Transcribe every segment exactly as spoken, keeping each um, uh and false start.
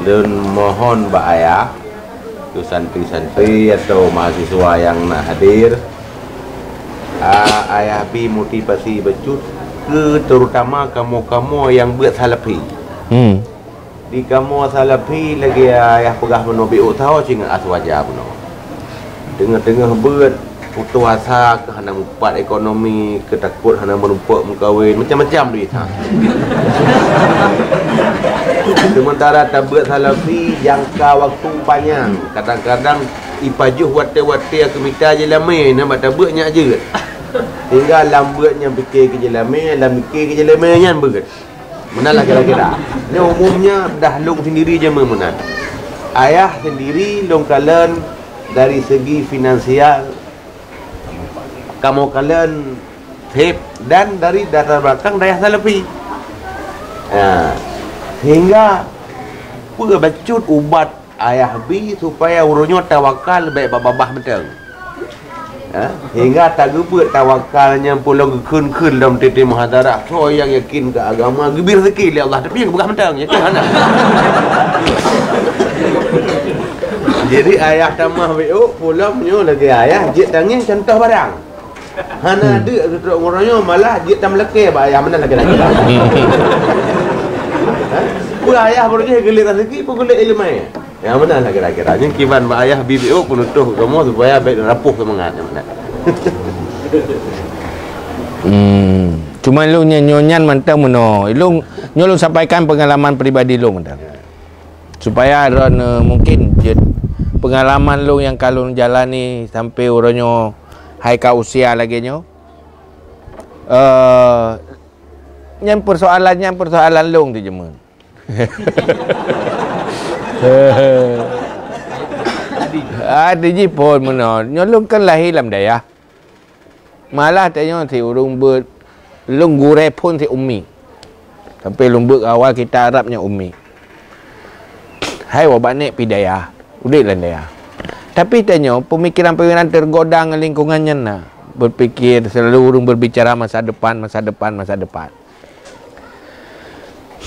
Lôn mohon bak ayah, keu santri-santri atau mahasiswa nyang na hadir, a, ayah bi motivasi bacut keu terutama kamoe-kamoe nyang beuet salafi. Hmm. Di kamoe salafi lagèe ayah peugah meunoe, biôk saho singoh aswaja meunoe. Teungoh-teungoh beuet, putus asa, keu hana mupat ekonomi, keu takot hana meurumpok meukawen, macam-macam deh. Sementara tabeuet salafi jangka waktu panyang, kadang-kadang ipajoh watèe-watèe keu mita jeulamé, na bak tabeuet nyak jeuet. Sehingga lam beuet nyan pike keu jeulamé, lam pike keu jeulamé nyan beuet. Meunan lah kira-kira. Nyoe umumnya dah lôn sendiri je meunan. Ayah sendiri lôn kalon dari segi finansial, kamoe kalon hib dan dari latar belakang dayah salafi. Ha. Sehingga peue bacut ubat ayah bi supaya uroe nyoe tawakal bèk bak babah mantong. Ha? Sehingga tageubeuet tawakal nyan pulông geukheun-kheun lom tiep-tiep muhadharah. Soe nyang yakin keu agama geubri rezeki lé Allah, tapi geupeugah mantong, yakin hana. Jadi ayah tamah biôk pulông nyoe lagèe ayah jeuet tangieng contoh barang. Hana deuk geutrok ngon uroe nyoe, malah jeuet tameulakèe bak ayah meunan lagèe-lagèe. Ha? Peue ayah baroe jih geuliet rezeki, peue geuliet ileumèe. Nyang meunan lah kira-kira. Nyan kiban bak ayah bi biôk peunutoh kamoe supaya bèk rapuh seumangat nyang meunan. Hmm. Cuma lôn nyan, nyoe nyan mantong meunoe. Lôn, nyoe lôn sampaikan pengalaman pribadi lôn mantong. Supaya droeneuh, eh, mungkin jeuet pengalaman lôn nyang ka lôn jalani sampai uroe nyoe hai ka usia lagèe nyoe. Eh, nyan persoalan, nyan persoalan lôn tu jeumeu. Ati jih phôn meunoe, nyoe lôn kan lahé lam dayah. Malah tanyoe si ureueng beuet, lôn gurèe phôn si ummi. Sampai lôn beuet awai kitab Arab nyan ummi. Hai wak bak nèk pi dayah, udép lam dayah. Tapi tanyoe pemikiran-pemikiran tergoda ngon lingkungan nyan na. Berpikir selalu ureueng berbicara masa depan, masa depan, masa depan.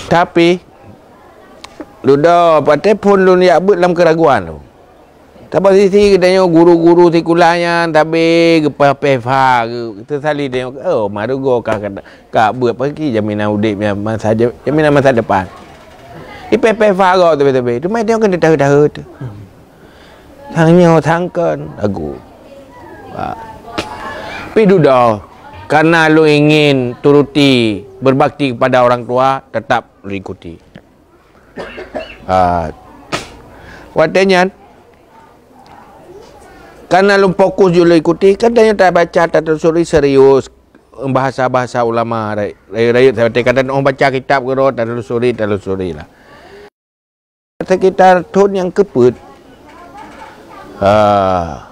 Tapi, dudoe patéh phôn lôn jak beuet lam keuraguan lôn. Saban sisi geutanyoe guru-guru sikula nyan sabe geupeh-peh fa, geu-, teusali tanyoe, "Oh, marugoe ka, ka, ka beuet paki jaminan udép nyan masa je-, jaminan masa depan." Ipeh-peh fa gob sabe-sabe. Teuma tanyoe keuneuk tahe-tahe teuh. Sang nyoe sang kon lagu. Ha. Tapi dudoe, karena lôn ingin turuti, berbakti kepada orang tua, tetap lôn ikuti. Ha. Watèe nyan, karena lôn fokus jeuet lôn ikuti, kan tanyoe tabaca, tatelusuri serius, bahasa-bahasa ulama, rayeuk-rayeuk, watèe ka tanoh baca kitab keudroe, tatelusuri, tatelusuri lah. Sekitar thôn nyang keupeuet, ah,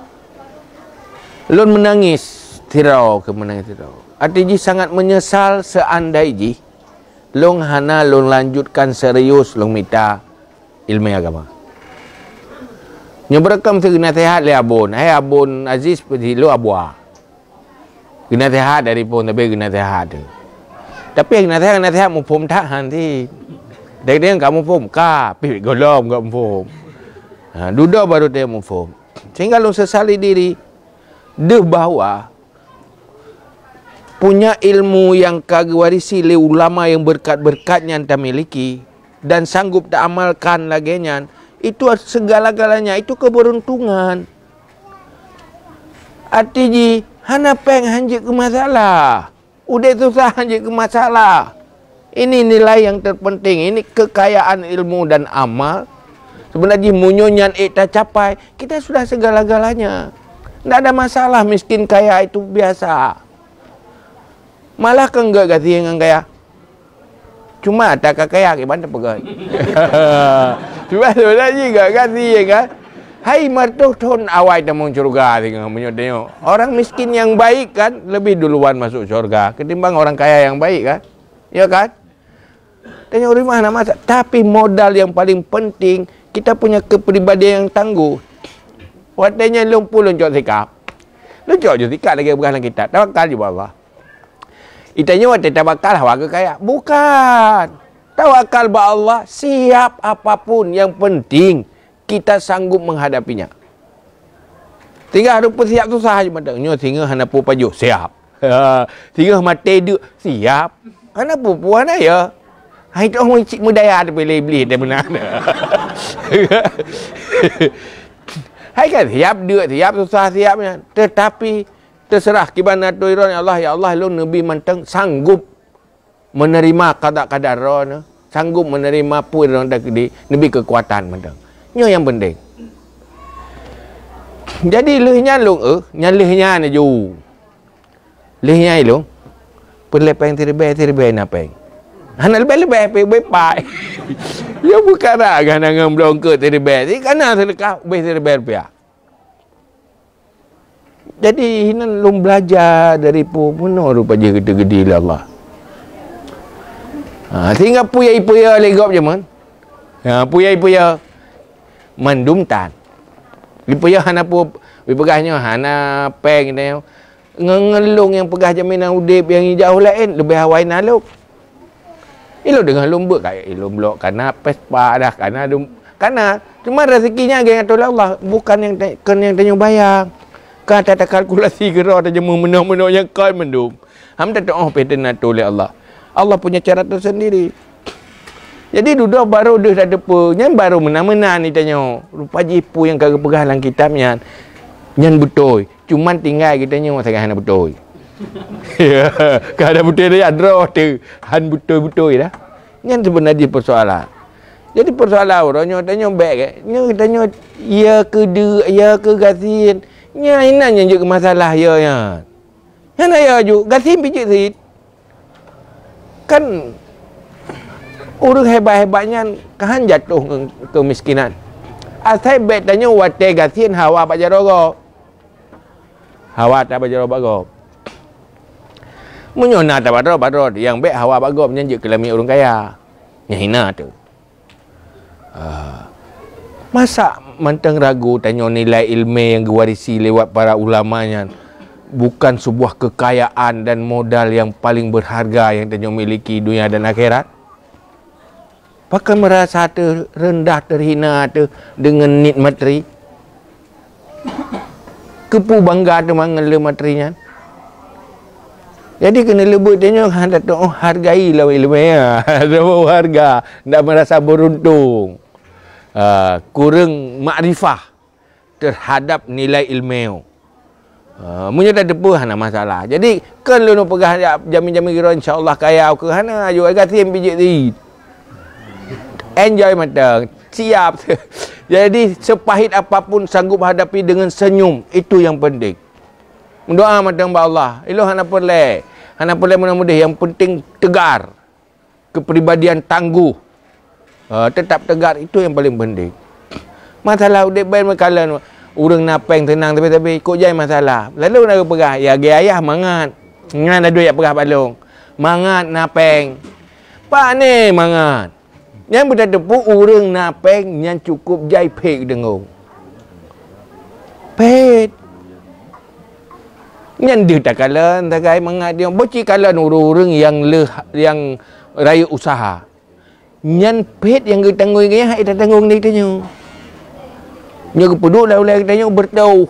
lôn meunangis sidroe, keu meunangis sidroe. Até jih sangat meunyeusal seandai jih lôn hana lôn lanjutkan serius lôn mita ileumèe agama. Nyoe beureukam geunasehat lé Abon, hai Abon Aziz, peusilu Abua. Geunasehat dari phôn, tapi geunasehat tu. Tapi geunasehat, geunasehat muphom that han cit. Dari dia ka muphom, ka, pih gohlom ka muphom. Ha, dudoe baru dia muphom. Sehingga lôn sesali diri deuh bahwa punya ilmu yang ka geuwarisi lé ulama yang berkat-berkat nyan tamiliki dan sanggup taamalkan lagèe nyan, itu segala-galanya, itu keberuntungan. Até jih hana péng han jeuet keu masalah. Udép susah han jeuet keu masalah. Ini nilai yang terpenting. Ini kekayaan ilmu dan amal. Sebenarnya meunyoe nyan ék tacapai, kita sudah segala-galanya. Ndak ada masalah miskin kaya itu biasa. Malah kan geugaséh ngon kaya. Cuma ata ka kaya kiban teupeugah. Cuma sebenarnya geugaséh kan. Hai, meureutôh thôn awai tamong syeuruga singoh meunyoe tanyoe. Orang miskin yang baik kan lebih duluan masuk syurga ketimbang orang kaya yang baik kan? Ya kan? Tanyoe rumah na masak, tapi modal yang paling penting kita punya kepribadian yang tangguh. Watèe nyan lôn pun lôn cok sikap. Lôn cok ju sikap lagèe peugah lam kitab. Tawakal ju bak Allah. Itanyoe watèe tabakal hawa keu kaya. Bukan. Tawakal bak Allah, siap apapun, yang penting kita sanggup menghadapinya. Tinggai harôh peusiap susah aja mantong. Nyoe singoh hana peue pajoh, siap. Singoh maté deuk, siap. Hana peue-peue hana ya. Hai tu cit meudaya tapi lé Iblih dia meunan. Hai kan siap deuk, siap susah, siap nyan. Tetapi terserah kiban atoran Allah, ya Allah, lôn neubi mantong sanggup menerima qada qadar droeneuh, sanggup menerima peue droeneuh takdir, neubi keukuatan mantong. Nyoe nyang penting. Jadi lheueh nyan lôn, eh, nyan lheueh nyan laju. Lheueh nyan lôn, peureulèe péng siribèe, siribèe na péng. Hana leubeh-leubeh péng bepai. Ya bukan dah gana ngon blong ke siribèe. Kana seudeukah ubé siribèe rupiah. Jadi hinan lôn belajar dari pu meunoe rupa jih geuteugedi lé Allah. Ha, sehingga peue nyang ipeue lé gob jameun. Ha, peue nyang ipeue mandum tan. Ipeue hana peue, ipeugah nyoe hana péng nyoe. Ngon, ngon lôn nyang peugah jaminan udép nyang ijak laén leubeh awai na lôn. Ilôn deungoe lôn beuet ka ilôn blok kana Vespa dah kana dum kana cuma rezeki nyan geutanyoe lé Allah bukan nyang kon nyang tanyoe bayang. Ka tatakalkulasi keudroe tajeumu meunoe-meunoe nyang kon mandum. Ham tateuoh pih teunato lé Allah. Allah punya cara tersendiri. Jadi dudoe barô deuh tateupeue nyan barô meunan-meunan itanyoe. Rupa jih peue nyang ka geupeugah lam kitab nyan nyan beutôi. Cuman tinggai geutanyoe sagai hana beutôi. Ka hana beutôi dah droe teuh han beutôi-beutôi dah. Nyan seubeuna jih peusoalan. Jadi peusoalan uroe nyoe tanyoe bék nyoe tanyoe ya keu deuk ya keu gasien. Nyan inan nyang jeuet keu masalah ya nyan. Nyan ya ju gasien pijeuet sit. Kan ureuëng hebat-hebat nyan kahan jatuh keumiskinan. Asai bék tanyoe watée gasien hawa bak jaroe gob. Hawa ta bak jaroe bak gob. Meunyoe na ta bak droe bak droe nyang bék hawa bak gob nyan jeuet keu lamiet ureuëng kaya. Nyang hina tu. Ah. Masa mantong ragu tanyoe nilai ilmu yang geuwarisi lewat para ulama nyan bukan sebuah kekayaan dan modal yang paling berharga yang tanyoe miliki dunia dan akhirat? Pakon merasa teurendah, terhina teuh deungon nikmat ri? Keupeue bangga teuma ngon leumat ri nyan? Jadi keuneuk leubeh tanyoe hana teuoh hargai lawét leumé. Teuoh harga, ndak merasa beruntung. Ah, kureueng makrifah terhadap nilai ilmu. Ha, meunyoe tateupeue hana masalah. Jadi kon lôn peugah jak jamé-jamé keudroe insya-Allah kaya keu hana, aju gasien pijeuet sit. Enjoy mantong, siap. Jadi sepahit apapun sanggup hadapi dengan senyum, itu yang penting. Meudoa mantong bak Allah, ilôn hana peureulée, hana peureulée meunan meudeh, yang penting tegar. Kepribadian tangguh. Ha, tetap tegar itu yang paling penting. Masalah udép ben meukalon ureuëng na péng seunang tapi-tapi kok jai masalah. Lalu na geupeugah, ya ge ayah mangat. Ngan adu yak peugah balong. Mangat na péng. Pak ni mangat. Nyang beutateupeue ureuëng na péng nyan cukup jai phek deungoe. Phet. Nyan deuh takalon sagai mangat dia. Boci kalon ureuëng-ureuëng nyang leuh nyang rayeuk usaha. Nyan phet nyang geutanggong gaya hai tatanggong di tanyoe. Nyoe geupeuduek lam ulée geutanyoe beurtauh.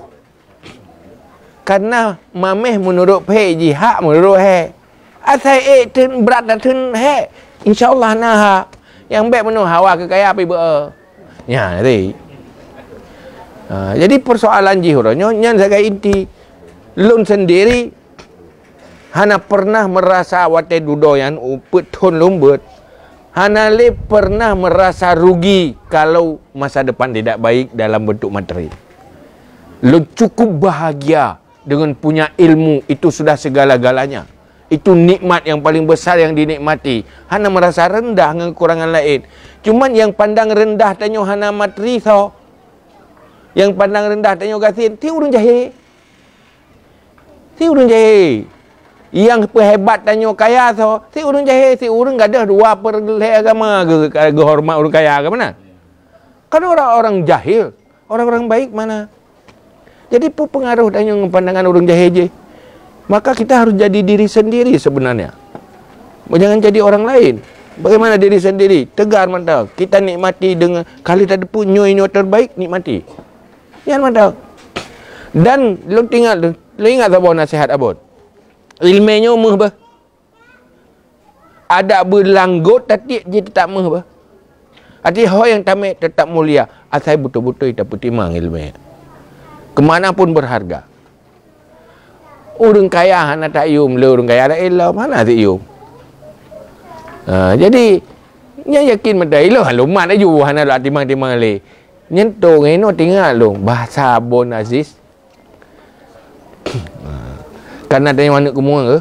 Karena mameh meunurot phet jih hak meunurot hai. Asai ék teun brat dan teun hai. Insya Allah na hak. Nyang bék meunurot hawa keu kaya pi beu. Nya, jadi. Ha, jadi persoalan jih uroe nyoe nyan sagai inti. Lôn sendiri hana pernah merasa watée dudoe nyan upeuet thon lôn beuet. Hana lé pernah merasa rugi kalau masa depan tidak baik dalam bentuk materi. Lôn cukup bahagia dengan punya ilmu itu sudah segala-galanya. Itu nikmat yang paling besar yang dinikmati. Hana merasa rendah ngon kekurangan lain. Cuman yang pandang rendah tanyoe hana materi soe. Yang pandang rendah tanyoe gasien, ti ureuëng jahé. Ti ureuëng jahé. Yang peuhebat tanyoe kaya soe, ti ureuëng jahé, ti ureuëng gadôh dua peureulée agama geu-, geuhormat ureuëng kaya ke mana? Kan orang-orang jahil, orang-orang baik mana? Jadi peue peungaroh tanyoe ngon pandangan ureuëng jahé jih? Maka kita harus jadi diri sendiri sebenarnya. Jangan jadi orang lain. Bagaimana diri sendiri? Tegar mantong. Kita nikmati dengan, kalau tateupeue nyoe, nyoe terbaik, nikmati. Nyan mantong. Dan lôn ingat, lôn ingat saboh nasihat Abon. Ileumèe nyoe meuh beuh. Adak beulanggot tatiek jih teutap meuh beuh. Adak ho nyang tamè teutap mulia, asai beutôi-beutôi tapeutimang ileumèe. Keumanapun berharga. Ureueng kaya hana tayum, lé ureueng kaya laén lom hana tayum. Ha, jadi, nyan yakin meutai lôn lumat laju hana lôn timang-timang lé. Nyan tong inoe tingat lôn bahasa Abon Aziz. Ha. Kana tanyoe aneuk keumueng ke?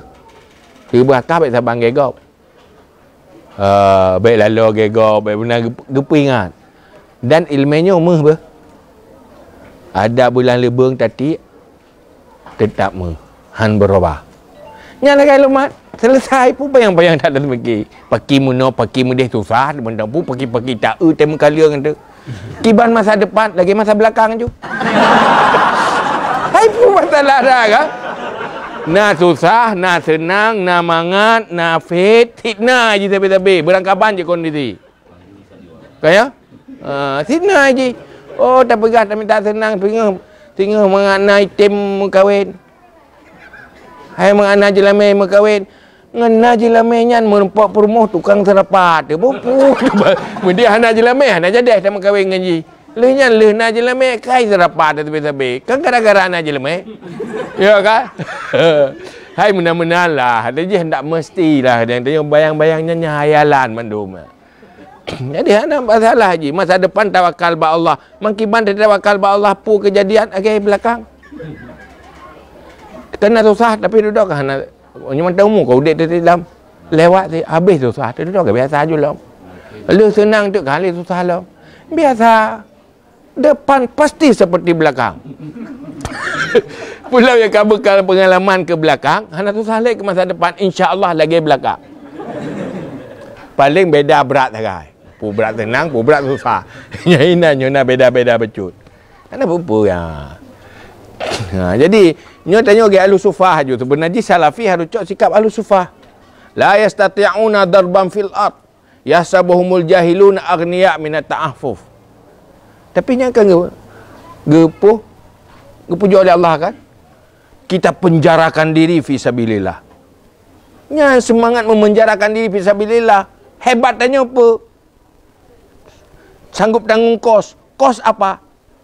Seubeurah kah bèk saban gègop. Ha, bèk laloe gègop, bèk beuna geup-, geupeuingat. Dan ileumèe nyoe meuh beuh. Adak bulan leubeng tatiek, teutap meuh, han beurubah. Nyan lagèe lumat, selesai, peue panyang-panyang that teumiki. Paki meunoe, paki meudeh susah, mantong peue paki-paki taeu tém meukaleueng tu. Kiban masa depan lagèe masa belakang ju. Hai peue masalah dah kan? Na susah, na seunang, na mangat, na fit, fitnah ji sabe-sabe, beurangkaban ji kondisi. Kan ya? Ha, fitnah ji. Oh, tapeugah tamita seunang, singoh, singoh mangat na item meukawen. Hai mangat na jeulamèe meukawen. Ngon na jeulamèe nyan meurumpok peurumoh tukang seurapa teuh. Bupu. Meunyoe hana jeulamèe, hana jadeh tameukawen ngon jih. Lheueh nyan lheueh na jeulamèe, kai seurapa teuh sabe-sabe. Kan gara-gara na jeulamèe. Ya kan? Hai meunan-meunan lah. Ada jih ndak mesti lah. Yang tanya bayang-bayang nyan, nyan hayalan mandum. Jadi hana masalah ji. Masa depan tawakal bak Allah. Mangkiban tawakal bak Allah, peue keujadian lagèe belakang. Kena susah tapi dudoe ka hana. Nyoe mantong umu ka udép teuh dalam lewat teuh, habéh susah teuh, dudoe ka biasa ju lom. Lheueh seunang teuh ka lheueh susah lom. Biasa. Depan pasti seperti belakang. Pulang nyang ka beukal peungalaman keu belakang, hana susah lé keu masa depan, insya Allah lagèe belakang. Paléng beda brat sagai. Peue brat seunang, peue brat susah. Nyan inan nyoe na beda-beda bacut. Hana peue-peue ya. Ha, jadi nyoe tanyoe lagèe ahlu sufah ju. Sebenar jih salafi harus cok sikap ahlu sufah. La yastati'una darban fil ard. Yahsabuhumul jahiluna aghniya minat ta'affuf. Tapi nyan kan geu-, geupoh, geupujoe lé Allah kan? Kita penjarakan diri fi sabilillah. Nyan semangat memenjarakan diri fi sabilillah. Hebat tanyoe peue? Sanggup tanggung kos. Kos apa?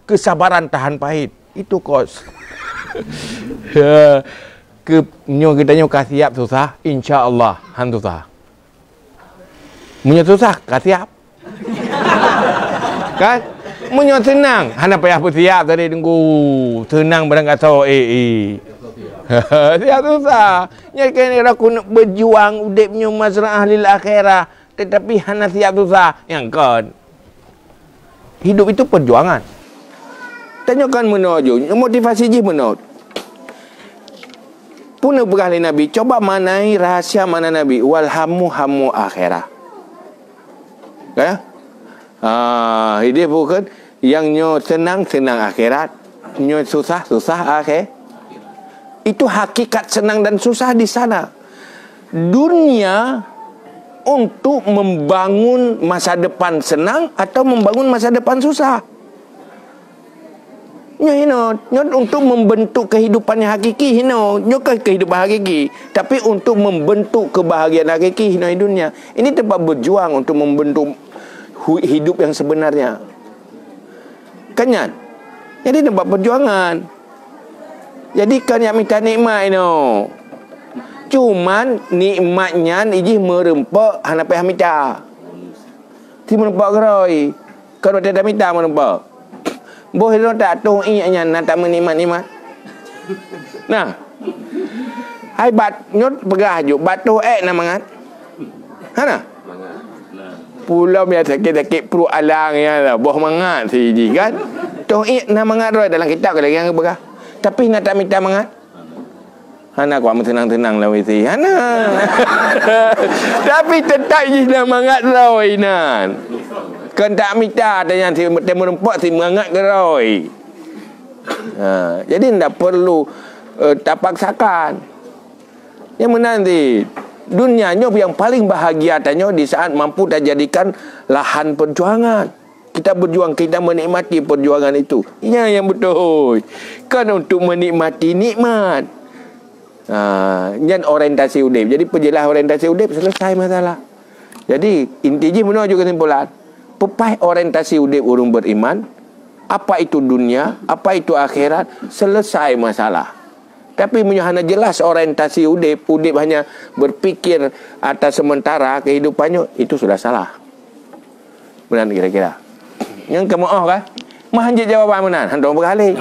Kesabaran tahan pahit. Itu kos. Ya. Keu nyoe geutanyoe ka siap susah, insya Allah han susah. Meunyoe susah, ka siap. Kan? Meunyoe seunang, hana payah peusiap tadi Teungku. Seunang barang gasoe, eh, eh. Siap susah. Nyan keuneuk keuneuk beujuang udép nyoe mazra'ah lil akhirah, tetapi hana siap susah. Nyang kon. Hidup itu perjuangan. Tanyoe kan meunoe ju, motivasi jih meunoe. Peue neupeugah lé Nabi, coba maknai rahsia makna Nabi, wal hamu hamu akhirah. Ya? Ah, idéh bukan yang nyoe senang, senang akhirat, nyoe susah, susah akhir. Itu hakikat senang dan susah di sana. Dunia untuk membangun masa depan senang atau membangun masa depan susah. Nyoe hino, nyoe untuk membentuk kehidupan yang hakiki hino. Nyoe kan kehidupan hakiki, tapi untuk membentuk kebahagiaan hakiki hino di dunia. Ini tempat berjuang untuk membentuk hu-, hidup yang sebenarnya. Kan nyan? Jadi tempat perjuangan. Jadi kan nyang mita nikmat ino. Cuman nikmat nyan ijih meureumpok hana payah mita. Ti meureumpok keurôi. Kon watèe tamita meureumpok. Boh droe tak toh iék nyan na tameunikmat-nikmat. Nah. Hai bat nyoe peugah ju, bat toh ék na mangat. Hana? Pulo biasa sakét-sakét pruet alang ya lah, boh mangat siji kan. Toh iék na mangat droe dalam kitab lagèe nyang peugah. Tapi na tamita mangat. Hana kuat meuseunang-seunang lam W C. Hana. Tapi teutap jih na mangat droe inan. Kon tak mita tanyang si meureumpok si mangat keurôi. Ha, jadi ndak perlu, eh, tapaksakan. Nyang meunan cit. Dunia nyoe yang paling bahagia tanyoe di saat mampu tajadikan lahan perjuangan. Kita berjuang, kita menikmati perjuangan itu. Nya yang betul. Kan untuk menikmati nikmat. Ha, nyan orientasi udeb. Jadi, peujeulaih orientasi udeb, selesai masalah. Jadi, inti jih meunoe ju kesimpulan. Peupaih orientasi udeb ureuëng beriman, apa itu dunia, apa itu akhirat, selesai masalah. Tapi meunyoe hana jelas orientasi udeb, udeb hanya berpikir atas sementara kehidupan nyoe, itu sudah salah. Meunan kira-kira. Nyang keumoh kan? Mah hanjeuet jawaban meunan, hana peugah lé.